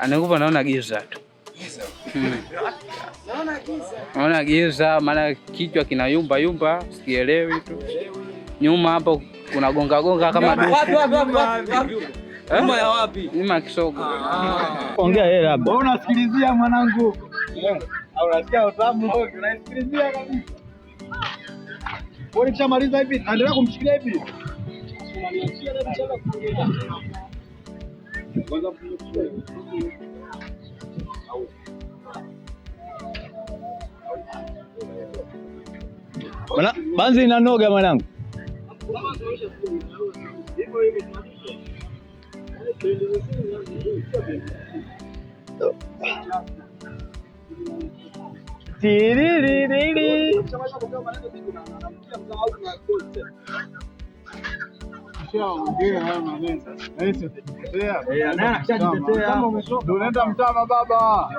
Anakupa naona giza tu. Naona giza, maana kichwa kinayumba yumba, sikielewi tu. Nyuma hapo kuna gonga gonga kama dufu. Wapi wapi wapi wapi? Nyuma ya wapi? Nyuma ya kisogo. Ongea yeye labda. Wewe unasikilizia mwanangu. Au unasikia utamu? Unasikilizia kabisa. Wewe nikishamaliza hivi, naendelea kumshikilia hivi. Bana, banzi inanoga mwanangu. Tiririri. Ndio unaenda mtama baba.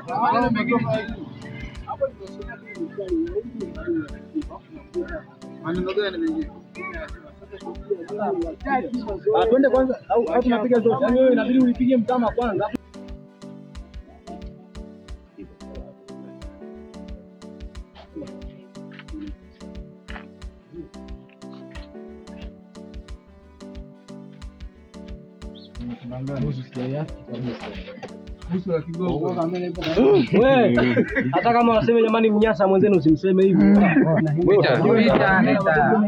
Maneno gani mengine? Ah, twende kwanza au tunapiga zote. Yaani wewe inabidi ulipige mtama kwanza. Wewe hata kama waseme jamani, mnyasa mwenzenu usimseme hivyo. Vita, vita, vita.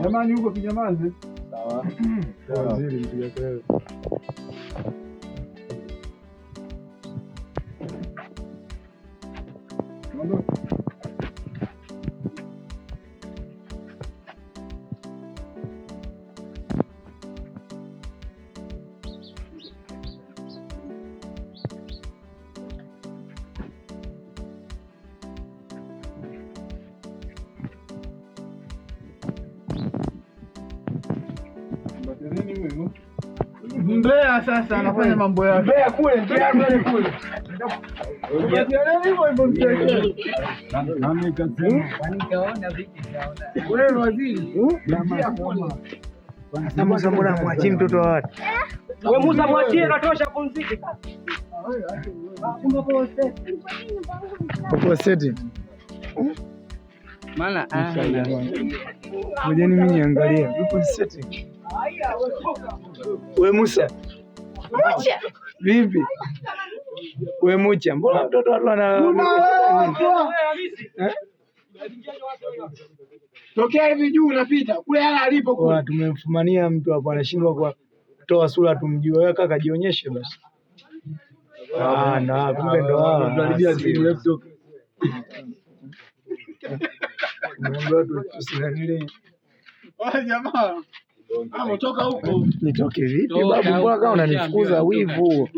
Jamani huko kinyamazi. Sawa. Waziri mpiga kelele. Mbea sasa anafanya mambo yake. Mbea kule, mbea kule kule. Hivyo hivyo mcheke. Nani kasema? Wewe waziri. Sasa Musa, mbona mwachii mtoto wa watu? Wewe Musa mwachie, katosha, pumzike. Popoa seti. Maana Ngojeni mimi niangalie. Yupo seti. We Musa. Mucha. Vipi? We Mucha, mbona mtoto watu ana Eh? Tokea hivi juu unapita kule hala alipo kule. Wa, tumemfumania mtu hapo anashindwa kwa kutoa sura tumjue. Wewe kaka jionyeshe basi. Ah, na kumbe ndo hawa. Tunaharibia simu laptop. Tumeambiwa tusinanile. Wale jamaa. Ametoka huko. Nitoke vipi Toka babu? Mbona huko, kama unanifukuza ushaambiwa wivu?